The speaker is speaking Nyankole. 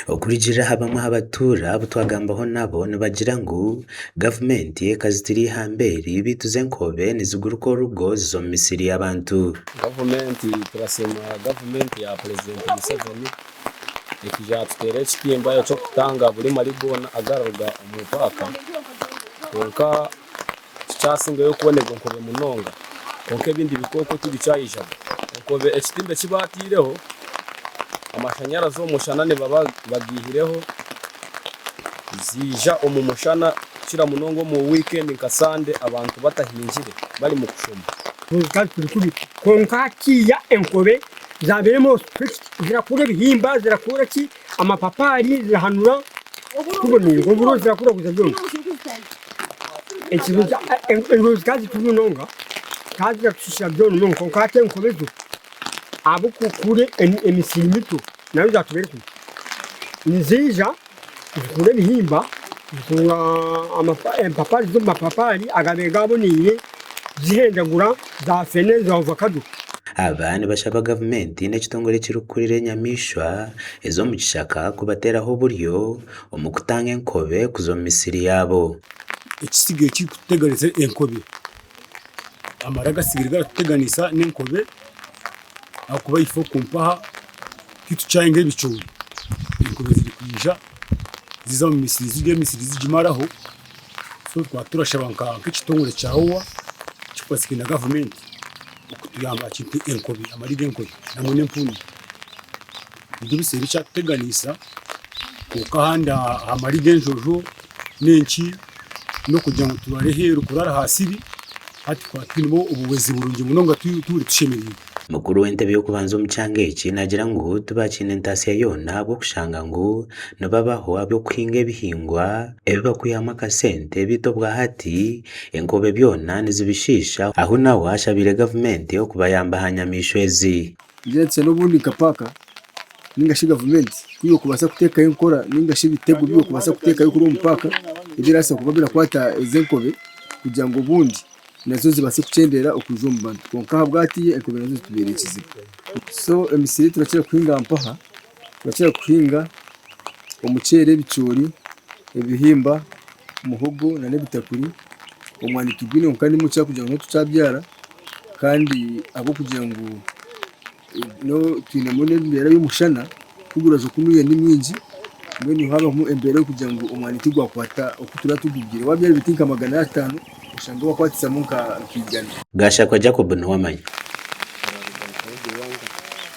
Okurugiirira aha bamwe aha batuura abu twagambaho nabo nibagira ngu gavumenti ekazitira eihamba eri beitu zo enkobe niziguruka orugo ziza omu misiri y'abantu. Gavumenti turasiima gavumenti ya Purezidenti Museveni ekaija yatuteera ekitimba eky'okutanga buri mari goona agararuga omu paaka kwonka tikyasingayo kuboneka enkobe munonga kwonka ebindi bikooko tibikyaijaga. Enkobe ekitimba eki baataireho, amashanyarazi omu mushana nibaba bagaihireho, ziija omu mushana kukira munonga omu wiikendi nka Sande abantu batahingire bari mu kushoma. Zikaba ziri kubi kwonka hatiiya enkobe zabaire more strict zirakura ebihimba zirakura ki amapapaari zirahanura tuboniire oburo zirakuraguza byona. Enkobe zikaba ziri kubi munonga zikaba ziratushisha byona munonga kwonka hati enkobe zo ahabw'okukura emisiri mito nayo zatubeire kubi niziija zikura ebihimba zikura empapaari z'omu mapapaari agabaire gaboneire zihendagura za fene za ovakado. Aba nibashaba gavumenti n'ekitongore ekirikukurira enyamaishwa ez'omu kishaka kubateeraho oburyo omu kutanga enkobe kuza omu misiri yaabo. Ekisigaire ekirikututeganisa enkobe, amara agatsigaire garatuteganisa n'enkobe ahakuba itwe oku mpaha titukyahinga ebicoori, enkobe zirikwija ziza omu misiri zirya emisiri zigimaraho, so twaba turashaba nk'ekitongore kya WOWA kikwatsire na gavumenti okutuyamba aha kintu enkobe, amari g'enkobe hamwe n'empunu. Nibyo bisigaire bikyatuteganisa kwonka ahandi aha mari g'enjojo n'enki n'okugira ngu turare aheeru kurara aha siri hati tukaba twinemu obuhwezi burungi munonga tuhurire tushemereirwe. Mukuru w'entebe y'okubanza omu kyanga eki naagira ngu tibakiine ntaasya yoona ahabw'okushanga ngu nibabaho ahabw'okuhinga ebihingwa ebi barikwihamu akasente beitu obwahati enkobe byona nizibishiisha ahu nawe ashabiire gavumenti okubayamba aha nyamaishwa ezi. Ngira nti n'obundi nka paaka ninga shi gavumenti ku erikubaasa kuteekaho enkora ninga shi ebitego ebi erikubaasa kuteekayo kuri omu paaka ebirabaasa kuba birakwata ezi enkobe kugira ngu obundi nazo zibaase kukyendeera okwija omu bantu kwonka ahabwahatiiya enkobe nazo zitubeire ekizibu. So emisiri ei turakira kuhinga mpaha, turakira kuhinga omuceeri, ebicoori, ebihimba, muhogo n'ebitakuri, omwani tugwine kwonka ni mukye ahabw'okugira ngu titukyabyara. Kandi ahabw'okugira ngu twinemu n'embeera y'omushana ku guraza kunuya ni mwingi mbwenu habamu embeera y'okugira ngu omwani tigwakwata oku turaba tugugire. Wabyara ebiti nka 500 oshange wakwatisamu nka igana. Gashakwa Jacob Niwamanya.